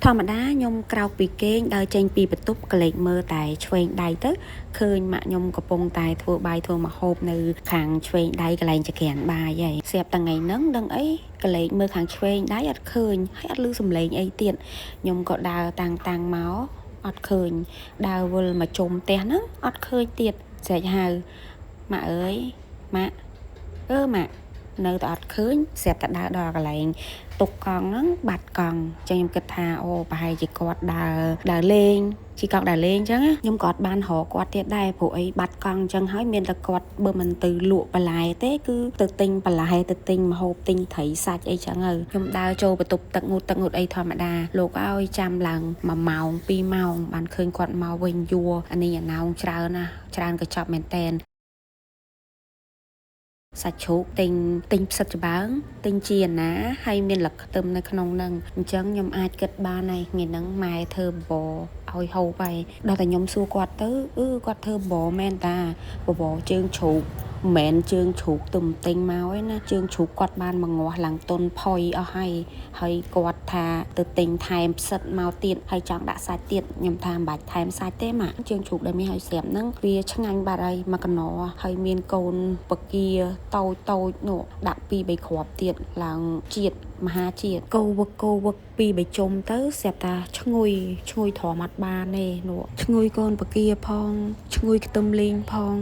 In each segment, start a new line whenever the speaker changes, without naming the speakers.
ធម្មតាខ្ញុំក្រោកពីគេងដើរចេញពីបន្ទប់ក្លែកមើលតែឆ្វេងដៃទៅឃើញម៉ាក់ខ្ញុំកំពុងតែធ្វើបាយធ្វើម្ហូបនៅខាងឆ្វេងដៃកន្លែងចក្រានបាយហើយស្រាប់តែថ្ងៃហ្នឹងដឹងអីក្លែកមើលខាងឆ្វេងដៃអត់ឃើញហើយអត់ឮសំឡេងអីទៀតខ្ញុំក៏ដើរតាំងតាំងមកអត់ឃើញដើរវិលមកជុំផ្ទះហ្នឹងអត់ឃើញទៀតស្រែកហៅម៉ាក់អើយម៉ាក់អឺម៉ាក់នៅតែអត់ឃើញស្រាប់តែដើរដល់កន្លែងទុកកង់ហ្នឹងបាត់កង់ចឹងខ្ញុំគិតថាអូប្រហែលជាគាត់ដើរដើរលេងជិះកង់ដើរលេងចឹងណាខ្ញុំក៏អត់បានរកគាត់ទៀតដែរព្រោះអីបាត់កង់ចឹងហើយមានតែគាត់បើមិនទៅលក់បន្លែទេគឺទៅទិញបន្លែទៅទិញម្ហូបទិញត្រីសាច់អីចឹងហើយខ្ញុំដើរចូលបន្ទប់ទឹកងូតទឹកងូតអីធម្មតាលោកឲ្យចាំឡើង1ម៉ោង2ម៉ោងបានឃើញគាត់មកវិញយួរអានេះអាណោងច្រើនណាស់ច្រើនកញ្ចប់មែនតែន សាច់ជ្រូកទិញទិញផ្សិតច្បើងទិញជាណាហើយមានលឹកខ្ទឹមនៅក្នុងហ្នឹងអញ្ចឹងខ្ញុំអាចគិតបានហើយថ្ងៃហ្នឹងម៉ែធ្វើបបរឲ្យហូបហើយដល់តែខ្ញុំសួរគាត់ទៅអឺគាត់ធ្វើបបរមែនតាបបរជើងជ្រូកមិនមែនជើងជ្រូកទុំទិញមកឯណាជើងជ្រូកគាត់បានមកងាស់ឡើងតុនផុយអស់ហើយហើយគាត់ថាទៅទិញថែមផ្សិតមកទៀតហើយចង់ដាក់សាច់ទៀតខ្ញុំថាមិនបាច់ថែមសាច់ទេម៉ាក់ជើងជ្រូកដែលមានឲ្យស្រាប់ហ្នឹងវាឆ្ងាញ់បាត់ហើយមកកណោហើយមានកូនពគាតូចតូចនោះដាក់ពីរបីគ្រាប់ទៀតឡើងជាតិមហាជាតិកោវឹកកោវឹកពីរបីជុំទៅស្រាប់តាឈ្ងុយឈ្ងុយទ្រាំអត់បានទេនោះឈ្ងុយកូនពគាផងឈ្ងុយខ្ទឹមលីងផង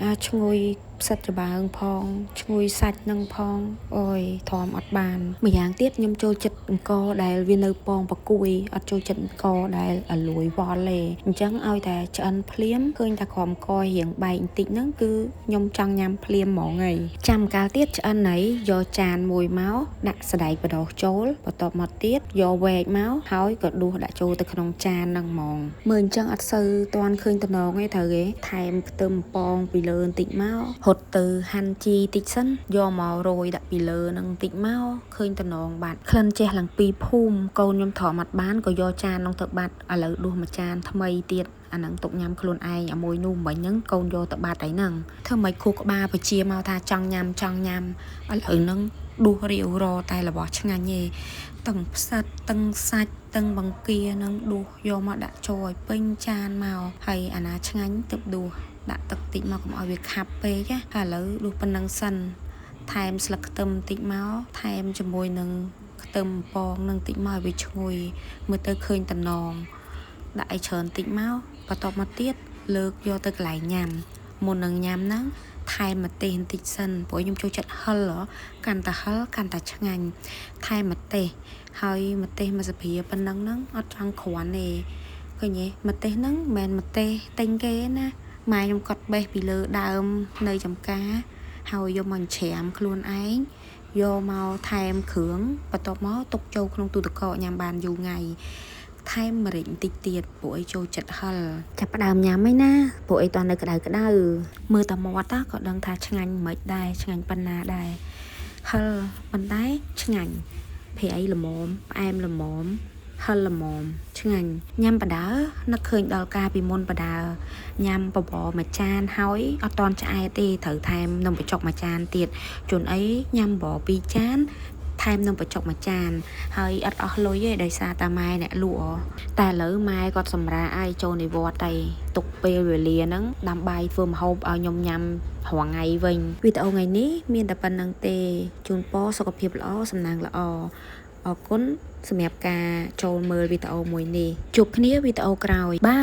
អាឈ្ងុយផ្សិតច្បើងផងឈ្ងុយសាច់នឹងផងអូយទ្រាំអត់បានម្យ៉ាងទៀតខ្ញុំចូលចិត្តអង្ករដែលវានៅពងបកួយអត់ចូលចិត្តអង្ករដែលអលួយវល់ទេអញ្ចឹងឲ្យតែឆ្អិនភ្លាមឃើញតែក្រមករៀងបែកបន្តិចហ្នឹងគឺខ្ញុំចង់ញ៉ាំភ្លាមហ្មងហើយចាំកាលទៀតឆ្អិនហើយយកចានមួយមកដាក់សណ្ដែកបដោះចូលបន្ទាប់មកទៀតយកវែកមកហើយក៏ដួសដាក់ចូលទៅក្នុងចានហ្នឹងហ្មងមើលអញ្ចឹងអត់សូវតាន់ឃើញតំណងទេត្រូវគេថែមខ្ទឹមពងពីលើបន្តិចមកហត់ទៅហាន់ជីតិចសិនយកមករោយដាក់ពីលើនឹងបន្តិចមកឃើញតំណងបាត់ក្លិនចេះឡើងពីភូមិកូនខ្ញុំទ្រាំអត់បានក៏យកចាននោះទៅបាត់ឥឡូវដួសមួយចានថ្មីទៀតអាហ្នឹងទុកញ៉ាំខ្លួនឯងអាមួយនោះមិញហ្នឹងកូនយកទៅបាត់ហើយហ្នឹងធ្វើម៉េចខួរក្បាលបជាមកថាចង់ញ៉ាំចង់ញ៉ាំឥឡូវហ្នឹងដួសរាវរតែរបស់ឆ្ងាញ់ទេទាំងផ្សិតទាំងសាច់ទាំងបង្គានឹងដួសយកមកដាក់ចូលឲ្យពេញចានមកហើយអាណាឆ្ងាញ់ទៅដួសដាក់ទឹកតិចមកកុំឲ្យវាខាប់ពេកណាហើយឥឡូវដួសប៉ុណ្ណឹងសិនថែមស្លឹកខ្ទឹមបន្តិចមកថែមជាមួយនឹងខ្ទឹមពងនឹងតិចមកឲ្យវាឈ្ងុយមើលទៅឃើញតំណងដាក់ឲ្យច្រើនតិចមកបន្ទាប់មកទៀតលើកយកទៅកន្លែងញ៉ាំមុននឹងញ៉ាំហ្នឹងថែមម្ទេសបន្តិចសិនព្រោះខ្ញុំចូលចិត្តហឹលកាន់តែហឹលកាន់តែឆ្ងាញ់ថែមម្ទេសហើយម្ទេសមួយស្ព្រាប៉ុណ្ណឹងហ្នឹងអត់ចង់គ្រាន់ទេឃើញទេម្ទេសហ្នឹងមិនមែនម្ទេសទិញគេណាម៉ែខ្ញុំកត់បេះពីលើដើមនៅចំការហើយយកមកច្រាមខ្លួនឯងយកមកថែមគ្រឿងបន្ទាប់មកទុកចូលក្នុងទូទឹកកកញ៉ាំបានយូរថ្ងៃថែមម្រេចបន្តិចទៀតពួកអីចូលចិត្តហឹលចាប់ផ្ដើមញ៉ាំឯណាពួកអីតនៅក្តៅក្តៅមើលតែមាត់តាក៏ដឹងថាឆ្ងាញ់មិនដែរឆ្ងាញ់ប៉ុណ្ណាដែរហឹលប៉ុន្តែឆ្ងាញ់ប្រៃល្មមផ្អែមល្មមហឹលល្មមឆ្ងាញ់ញ៉ាំបដើនឹកឃើញដល់ការពីមុនបដើញ៉ាំបបរមួយចានហើយអត់តន់ឆ្អែតទេត្រូវថែមនំបញ្ចុកមួយចានទៀតជួនអីញ៉ាំបបរពីរចានថែមនំបញ្ចុកមួយចានហើយអត់អស់លុយទេដោយសារតាម៉ែអ្នកលក់តែឥឡូវម៉ែគាត់សម្រាកឲ្យចូលនិវត្តន៍តែទុកពេលវេលាហ្នឹងដើម្បីធ្វើម្ហូបឲ្យខ្ញុំញ៉ាំរាល់ថ្ងៃវិញវីដេអូថ្ងៃនេះមានតែប៉ុណ្្នឹងទេជូនពរសុខភាពល្អសំណាងល្អអរគុណសម្រាប់ការចូលមើលវីដេអូមួយនេះជួបគ្នាវីដេអូក្រោយបាយ។